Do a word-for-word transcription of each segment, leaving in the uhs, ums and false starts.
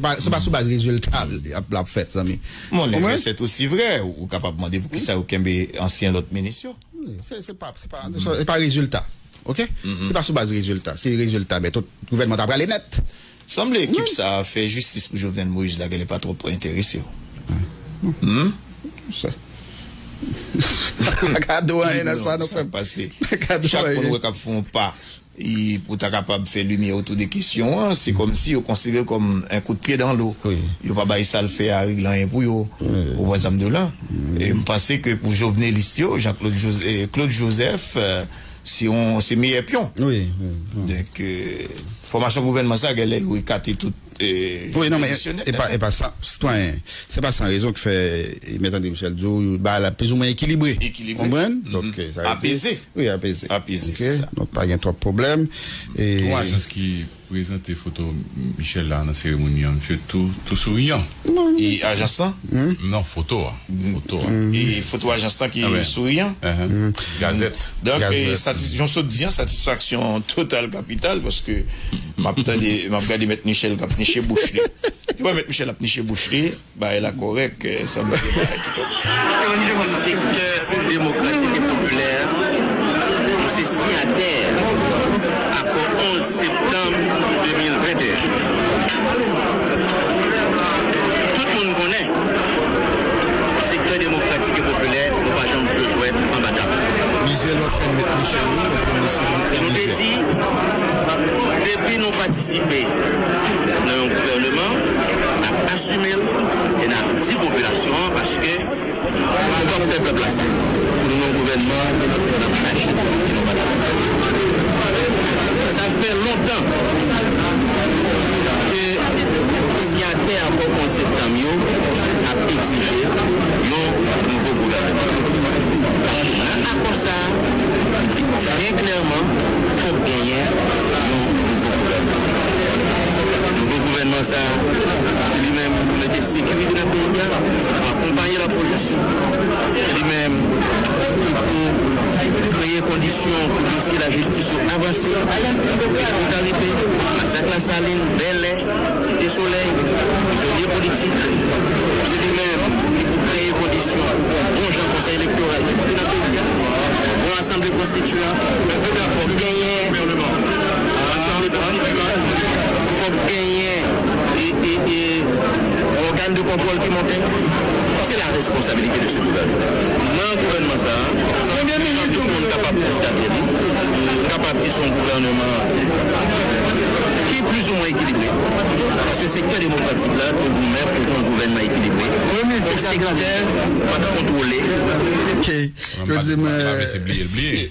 pa, se pa sou baz rezilta l ap, l ap fèt, zanmi. Bon, lè vè sèt osi vrè, ou kapab mande poukisa yo kenbe ansyen lòt minis yo. Se, se pa, se pa, se pa rezilta. Oke? Se pa sou baz rezilta. Se rezilta, men tout gouvènman ta prale nèt. Sanble ekip sa a fè jistis pou Jovenel Moïse la genlè pa twòp enterese yo. Hmm? Pa ka di w anyen nan sa nou fè. Pase. Chak moun wè k ap fè yon pa pou ta kapab fè limyè otou de kesyon an, se kòmsi yo konsidere l kòm un coup de pied dans l'eau. Yo pa bay sa l fè a regle anyen pou yo. Ou konprann sa m di w la? E m panse ke pou jovenelis yo, Jean Claude Joseph, Claude Joseph, se yon, se meyè pyon. Donk, fòmasyon gouvènman sa genlè yo ekate tout. Wi, non, men e pa, e pa san, sitwayen, se pa san rezon ki fè Mèt André Michel di w bagay la plizoumwen ekilibre. Ekilibre. Konprann? Donk, sa vle di apeze. Wi, apeze. Apeze, se sa. Donk, pa gen twòp pwoblèm. Twa ajans ki prezante foto Michel la nan seremoni an, misye tou, tou souriyan. E ajans lan? Non, foto a. Foto a. E foto ajans lan ki souriyan? Gazèt. Donk, yon sot di an, satisfaksyon total kapital, paske m ap tande, m ap gade Mèt Michel k ap niche bouch li. Ou wè Mèt Michel ap niche bouch li, bagay la kòrèk, sa m di bagay ki kòrèk. Sektè demokratik e popilè, nou se siyatè akò onz septanm de mil venteyen. Tout moun konnen, sektè demokratik e popilè, nou pa janm jwe jwèt anba tab. Plizyè lòt fè Mèt Michel wi, yo fè misye nou te di, depi nou patisipe nan yon gouvèneman, n ap asime l e n ap di popilasyon an, paske nou p ap fè pèp la sa. Pou nou nan gouvènman, n ap chache pou nou pa ta. Sa fè lontan ke siyatè akò onz septanm yo ap egzije yon nouvo gouvènman. Paske nan akò sa a, li di trè klèman, fòk genyen yon nouvo gouvènman. Nouvo gouvènman sa a, li menm, pou mete sekirite nan peyi a, pou akonpaye lapolis. Li menm, pou kreye kondisyon pou dosye lajistis yo avanse, e pou ta rive masak Lasalin, Bèlè, Site Solèy, prizonye politik. Se li menm ki pou kreye kondisyon pou bon jan konsèy elektoral ki pote nan peyi a, bon asanble konstitiyan, fòk genyen asanble konstitiyan, fòk genyen e, e, e, ògàn de kontwòl ki monte. Se la responsabilité de ce gouvernement. Nan gouvènman sa a, tout moun kapab konstate li, kapab di se yon gouvènman ki plizoumwen ekilibre. Paske sektè demokratik la te goumen pou yon gouvènman ekilibre. Fòk sektè pa t kontwole. Ok. Yo di mwen, pa bliye l bliye.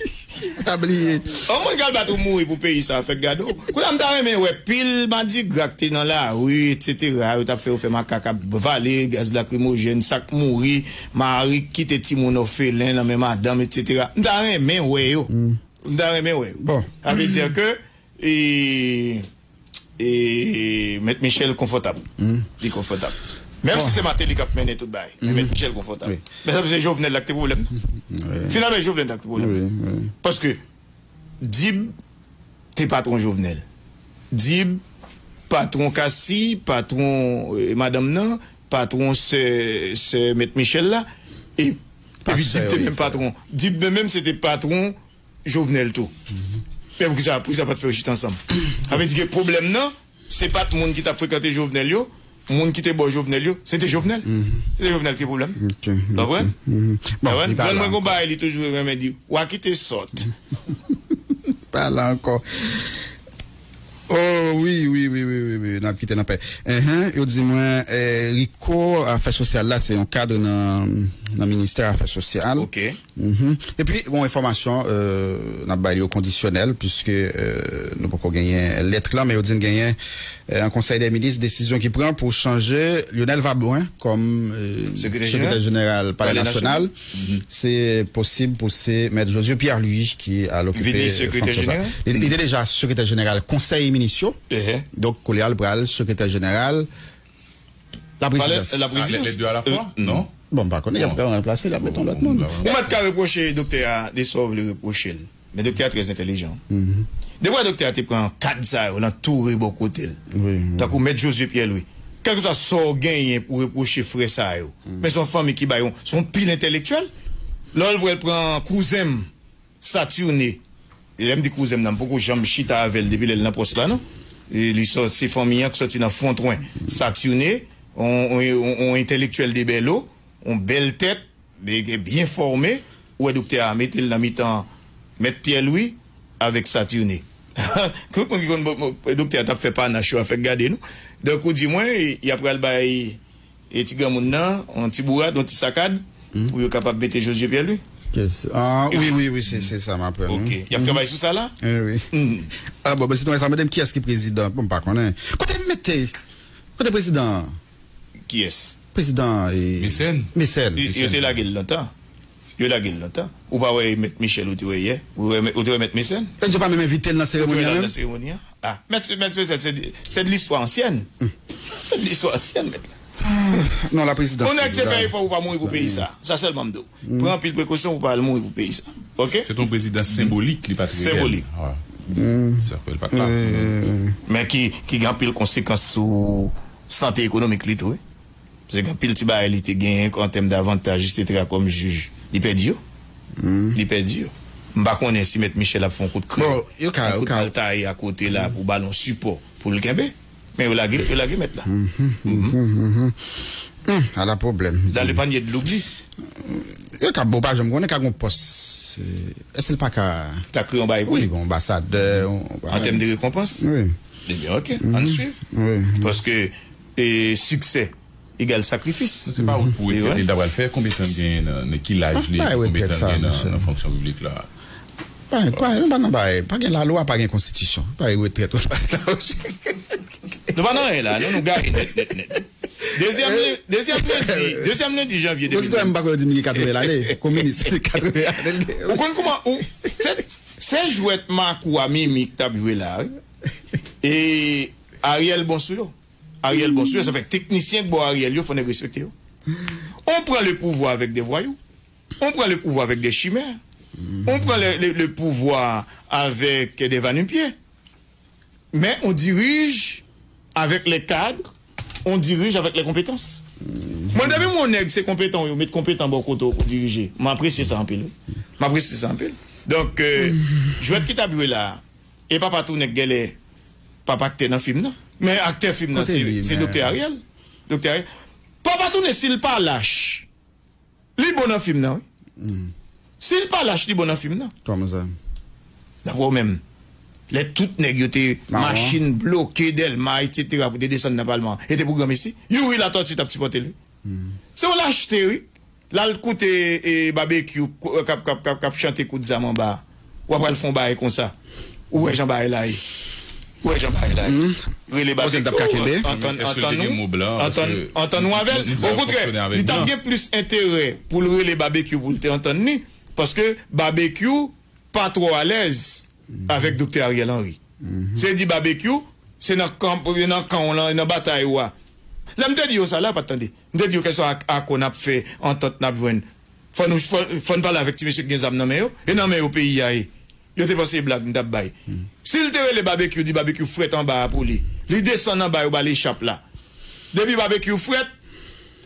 Pa bliye. Yon moun k al bat ou mouri pou peyi sa a, fèk gade w. Kounye a m ta renmen wè pil madigra k te nan lari, etsetera, yo t ap fè yo fè makak ap vale gaz lakrimojèn, sa k mouri, mari k kite timoun òfelen nan men madanm, etsetera. M ta renmen wè yo. M ta renmen wè yo. Bon. Sa vle di ke, e, e, Mèt Michel konfòtab. Li konfòtab. Menm si se Martelly k ap mennen tout bagay, men Mèt Michel konfòtab. Wi. Men sa se Jovenel la ki te pwoblèm. Wi. Finalman, Jovenel la ki te pwoblèm. Wi, wi. Paske Dib te patwon Jovenel. Dib patwon Kasi, patwon, eh, madanm nan, patwon sè, sè Mèt Michel la. E, epi Dib te menm patwon. Dib menm, menm se te patwon Jovenel tou. Men poukisa, poukisa pa t fè yo chita ansanm? Sa vle di ke pwoblèm nan, se pa t moun ki t ap frekante Jovenel yo, moun ki te bò Jovenel yo, se te Jovenel. Se te Jovenel ki te pwoblèm. Ok, ok. Konprann? Bon, li pa la ankò. Mwen, mwen gon bagay li toujou renmen di, wa kite sòt. Pa la ankò. Oh, wi, wi, wi, n ap kite n anpè. Enhen, yo di mwen, eh, Rico, afè sosyal la, se yon kad nan, nan ministè afè sosyal. Ok. Mhm. Epi, bon, enfòmasyon, euh, n ap bay li o kondisyonèl, piske, euh, nou poko genyen lèt lan, men yo di n genyen, euh, an Konsèy dè Minis, desizyon ki pran pou chanje Lionel Vablin kòm, euh, sekretè jeneral Palè Nasyonal. Se posib pou se Mèt Josué Pierre Louis ki al okipe fonksyon sa. Li, li te deja sekretè jeneral Konsèy Minis yo. Donk, kounye a, l pral sekretè jeneral Laprezidans. Palè, laprezidans. Ah, les, les deux à la fois, non? Bon, m pa konnen, y ap ranplase, y ap met yon lòt moun. Ou mèt ka repwoche doktè a de sa w vle repwoche l. Men doktè a trè entèlijan. Depi doktè a te pran kad sa yo, l antoure bò kote l. Tankou Mèt Josué Pierre Louis. Kèlkeswa sa w genyen pou repwoche frè sa yo. Men se yon fanmi ki bay yon, se yon pil entèlektyèl. Lè w wè l pran kouzen m, Saturne. E lè m di kouzen m nan, m poko janm chita avè l depi lè l nan pòs la, non. E li sòti, se fanmi an ki sòti nan Fontwen. Saturne, on, on, on, on entèlektyèl de Bèlo, on bèl tèt, li byen fòme, ou wè doktè a mete l nan mitan Mèt Pyè Lwi avèk Saturne. Tout moun ki konn bon, bon, doktè a t ap fè panach yo a fèk gade nou. Donk, ou di mwen, y ap pral bay e ti granmoun nan, yon ti bourad, yon ti sakad, pou yo kapab mete Josué Pierre Louis. Yes. Ah, wi, wi, wi, se se sa m ap. Ok. Y ap travay sou sa la? Wi, wi. Ah, bon, men sitwayen sa, mande m kiyès ki prezidan. Bon, m pa konnen. Kote m mete? Kote prezidan an? Kiyès? Prezidan e. Mecène. Mecène. Yo te lage l lontan. Yo lage l lontan. Ou pa wè Mèt Michel ou te wè yè? Ou te wè Mèt Mecène? Yo pa menm envite l nan seremoni an menm? Nan seremoni an? Ah, Mèt Mèt Mecène, se de listwa ansyèn. Se de listwa ansyèn, mèt la. Non, la prezidan. Ou nèg se fè efò ou pa mouri pou peyi sa. Sa sèlman m di w. Pran anpil prekosyon pou pa al mouri pou peyi sa. Ok? Se t on prezidan senbolik, li pa t reyèl. Senbolik. Sa fè l pa t la. Men ki, ki gen anpil konsekans sou sante ekonomik li tou, wi. Paske gen anpil ti bagay li te genyen an tèm davantaj, etsetera, kòm jij. Li pèdi yo. Li pèdi yo. M pa konnen si Mèt Michel ap fè yon kout kre, yon kout bal taye akote la pou ba l yon sipò pou l kenbe. Men yo lage, yo lage Mèt la. Ala pwoblèm. Dans le panier de l'oubli. Yo ka bon, pa janm konnen ka gon pòs. Èske l pa ka. Ta kreye yon bagay pou li. Wi, gon anbasadè. An tèm de rekonpans? Wi. Ebyen, ok, ann swiv. Paske e, siksè egal sakrifis. Se pa wout pou retrèt li ta pral fè. Konbyen tan l genyen nan, nan ki laj li epi konbyen tan l genyen nan, nan fonksyon piblik la? Pa, pa, nou pa nan bagay, pa gen lalwa, pa gen konstitisyon. Pa gen retrèt, pa gen laj. Nou pa nan anyen la, non, nou gare nèt, nèt, nèt. Dezyèm, dezyèm lendi, dezyèm lendi janvye depi. Konstitwa m pa kwè yo di m gen katreven lane, kominis katreven lane. Ou konn kouman, ou, se, se jwèt makou a Mimi ki t ap jwe la, wi. E Ariel bon sou yo. Ariel bon sou yo, sa fè teknisyen k bò Ariel yo, fò nèg respekte yo. On pran le pouvwa avèk de vwayou. On pran le pouvwa avèk de chimè. On pran le, le, le pouvwa avèk de vanipye. Men on dirij avèk le kad, on dirij avèk le konpetans. Mwen, depi m wè on nèg se konpetan, yo met konpetan bò kote w pou dirije. M apresye sa anpil, wi. M apresye sa anpil. Donk, euh, jwèt ki t ap jwe la a, e papa tou nèg gèlè, papa aktè nan fim nan. Men aktè fim nan, se, se Doktè Ariel. Doktè Ariel. Papa Tounen, si l pa lach, li bon nan fim nan, wi. Si l pa lach, li bon nan fim nan. Kòman sa? Daprè w menm, lè tout nèg yo te machin bloke Dèlma, etsetera, pou te desann nan palman an, e te pou granmesi, Youri Latortue t ap sipòte l, wi. Se yon lachte, wi. L al koute e, Babekyou k ap, k ap, k ap, k ap chante kout zam anba a. W ap al fè yon bagay konsa. Ou wè jan bagay la ye. Ou wè jan bagay la ye. Rele Babekyou, antann, antann nou, antann, antann nou avè l. Okontrè, li t ap gen plis enterè pou l rele Babekyou pou l te antann li, paske Babekyou pa twò alèz avèk Doktè Ariel Henry. Se di Babekyou, se nan kan, nan kan w lan, nan batay ou a. Lè m te di yo sa la, yo pa t tande. M te di yo kèlkeswa ak, akò n ap fè, antant n ap jwenn, fò nou, fò, fò n pale avèk ti mesye ki gen zam nan men yo, e nan men yo peyi a ye. Yo te panse e blag m t ap bay. Si l te rele Babekyou, di Babekyou frèt anba a pou li. Li desann anba, yo ba l echap la. Depi Babekyou frèt,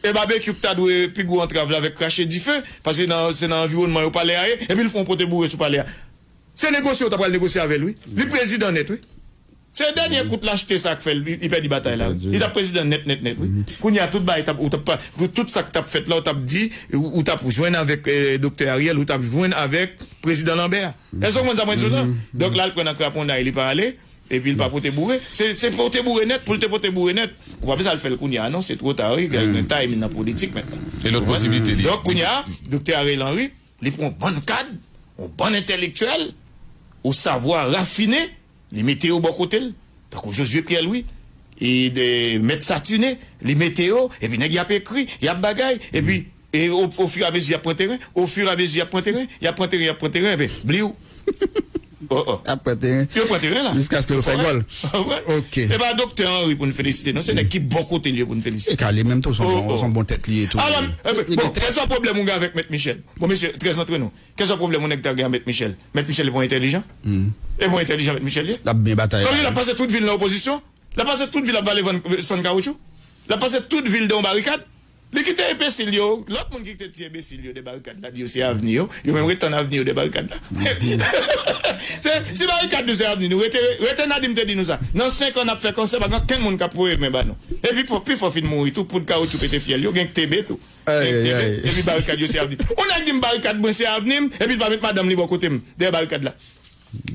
e Babekyou ki ta dwe pi gwo antrav la avèk krache dife, paske nan, se nan anviwònman yo palè a ye, epi l fè yon pote boure sou palè a. Se negosye yo ta pral negosye avè l, wi. Li prezidan nèt, wi. Se dènye kout lachte sa k fè l, li, li pèdi batay la, wi. Li t ap prezidan nèt, nèt, nèt, wi. Kounye a, tout bagay t ap, ou t ap pa, tout sa k t ap fèt la, ou t ap di, ou, ou t ap jwenn avèk, eh, Doktè Ariel, ou t ap jwenn avèk Prezidan Lambert. Èske w konprann sa mwen di w la? Donk, la, l pran nan kraponnay, li pa ale, epi l pa pote boure. Se, se pote boure nèt, pou l te pote boure nèt. Ou pa bezwen al fè l kounye a, non, se twò ta, wi. Gen, gen timing nan politik mentnan. E lòt posiblite li. Donk, kounye a, Doktè Ariel Henry, li pran yon bann kad, yon bann entèlektyèl, o savwa rafine, li mete yo bò kote l, tankou Josué Pierre Louis, e de Mèt Saturne, li mete yo, epi nèg y ap ekri, y ap bagay, epi, e o, ofiramezi y ap pran teren, ofiramezi y ap pran teren, y ap pran teren, y ap pran teren, epi, bliw. Oh, oh. Y ap pran teren. Yo pran teren la. Jiskaske yo fè gòl. Ok. E pa Doktè Henry pou n felisite, non, se nèg ki bò kote l yo pou n felisite. E ka li menm tou, se yon bon, se yon bon tèt li ye tou. Alò, bon, kèlkeswa pwoblèm ou gen avèk Mèt Michel. Bon, mesye, trè antre nou. Kèlkeswa pwoblèm yon nèg ta gen ak Mèt Michel, Mèt Michel li pa yon entèlijan? E pa yon entèlijan Mèt Michel ye? L ap byen batay. Kòm li, l ap pase tout vi l nan opozisyon, l ap pase tout vi l ap vale vann sann kawoutchou. L ap pase tout vil de yon barikad. Li kite enbesil yo, lòt moun ki te ti enbesil yo de barikad la, di yo se avni yo. Yo menm ret tann avni yo de barikad la. Se, si barikad nou se avni nou, rete, rete Nadim te di nou sa. Nan senk an n ap fè kansè, pa gen okenn moun k ap voye men ba nou. Epi pi fò fin mouri tou, poud kawotchou pete fyèl yo, gen k tebe tou. Gen k tebe, epi barikad yo se avni. Yon nèg di m barikad mwen se avni m, epi l pa met madanm li bò kote m, dèyè barikad la.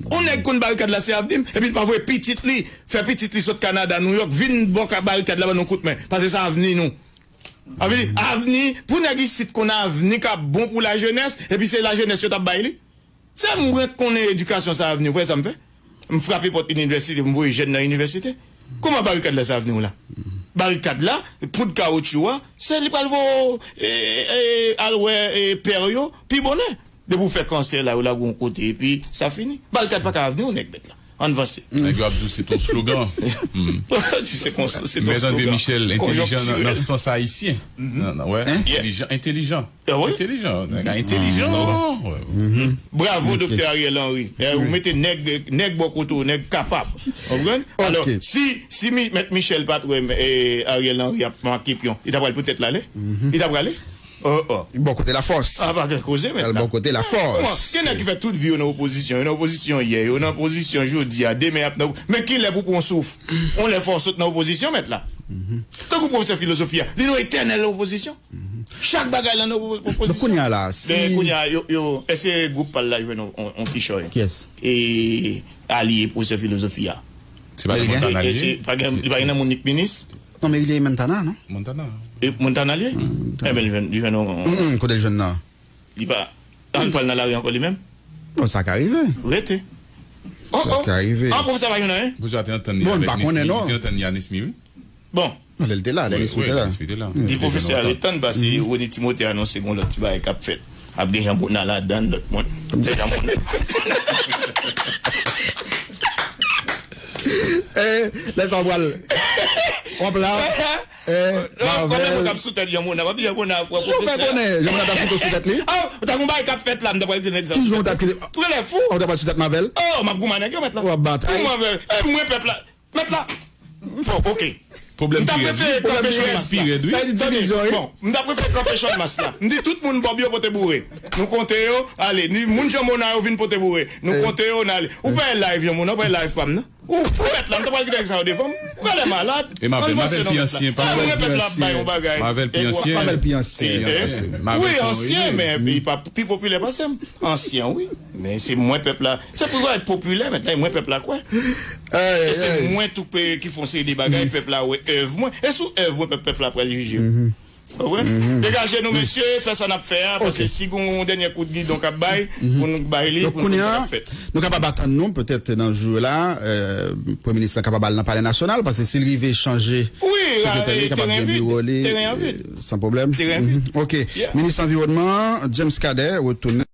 Yon nèg konn barikad la se avni m, epi l pa voye pitit li, fè pitit li sot Kanada, Nouyòk, vin bò ka barikad la ban nou kout men, paske se avni nou. Sa vle di, avni, pou nèg isit konn avni k ap bon pou lajenès, epi se lajenès yo t ap bay li. Se mwen k konnen edikasyon sa avni, ou wè sa m fè? M frape pòt inivèsite, m voye jèn nan inivèsite. Kòman barikad la se avni w la? Barikad la, poud kawotchou a, se li pral voye w, e, e, al wè, e, pè w yo, pi bonè. Depi w fè kansè la, yo lage w yon kote, epi sa fini. Barikad pa ka avni w, nèg mèt la. Ann vanse. Nèg yo ap di w se ton slogan. Hmm. Di se konso, se ton slogan. Mèt André Michel, entèlijan nan, nan sans ayisyen. Nan, nan, wè, entèlijan, entèlijan. Ah wi? Entèlijan, nèg entèlijan. Wè. Bravo, Doktè Ariel Henry. Eh, ou mete nèg, nèg bò kote w, nèg kapab. Konprann? Alò, si, si mi, Mèt Michel pa t wè, eh, Ariel Henry ap make pyon, li ta pral poutèt l ale? Li ta prale? Oh, oh. Bò kote lafòs. Ah, pa gen koze, mèt la. Al bò kote lafòs. Kòman? Gen nèg ki fè tout vi yo nan opozisyon. Yo nan opozisyon yè, yo nan opozisyon jodi a, demen y ap nan, men kilè pou pran souf? On lè fò w sot nan opozisyon, mèt la. Tankou pwofesè filozofi a, li nan etènèl opozisyon. Chak bagay la nan opo-, opozisyon. Donk, kounye a la, si... Men kounye a, yo, yo, èske gwoup pa l la jwenn on, on, on kichòy? Kiyès? E alye pwofesè filozofi a. Se pa nan Montana li ye? Pa gen, li pa gen nan moun nik minis? Non, men li te Montana, non? Montana. E Montana li ye? Montana. Enben, li jwenn, li jwenn on... Mm, kote l jwenn nan? Li pa, al pral nan lari ankò li menm? Bon, sa ka rive. Rete. Oh, oh. Sa ka rive. Ah, pwofesè pa jwenn anyen? Pwofesè a te antann li avèk Nesmy, li te antann li a Nesmy, wi. Bon. Non, lè l te la, lè Nesmy te la. Di pwofesè a ret tann, paske Rony Timote anonse gon lòt ti bagay k ap fèt. Ap gen Jean Mona ladann, lòt moun. Gen Jean Mona. Eh, lè sa w pral. W ap la. Eh, non, kòman mwen k ap sou tèt Jean Mona? W ap di Jean Mona pran pwofesè a. Ou fè konnen Jean Mona t ap sou tèt li? Ah, ta gon bagay k ap fèt la, m ta pral kite nèg sa. Ki jan w t ap kite? Ou genlè fou. Ou ta pral sou tèt Mavel? Oh, m ap goumen nèg yo, mèt la. W ap batay. Pou Mavel. Eh, mwen pèp la. Mèt la. Bon, ok. Pwoblèm pi rèd. M ta prefere kanpe Channmas la. Pwoblèm pi rèd, wi. Tande, bon, m ta prefere kanpe Channmas la. M di tout moun Bòb yo pote boure. Nou konte yo, ale. Ni moun Jean Mona yo vin pote boure. Nou konte yo, n ale. Ou pa wè live Jean Mona, ou pa wè live pa m nan? Ou fou mèt la, m ta pral kite nèg sa yo devan m. Ou genlè malad. E Mavel, Mavel pi ansyen, pa Mavel. Mwen pèp la ap bay yon bagay. Mavel pi ansyen. Mavel pi ansyen. Wi, ansyen, men li pa pi popilè pase m. Ansyen, wi. Men se mwen pèp la. Se pou yo ap popilè mèt la, e mwen pèp la kwè. E se mwen tou pe, ki fè yon seri de bagay, pèp la wè èv mwen. E sou èv mwen pèp, pèp la pral jije. Ou konprann? Degaje nou, mesye, fè sa n ap fè a, paske si gon yon dènye kout gidon k ap bay, pou nou bay li, pou nou konn sa k ap fèt. Donk, kounye a, nou kapab atann nou, petèt, nan jou yo la, euh, premye minis lan kapab al nan Palè Nasyonal, paske si l rive chanje sekretè li, li kapab gen biwo li, euh, san pwoblèm. Ok. Minis anviwònman an, James Cadet, retounen.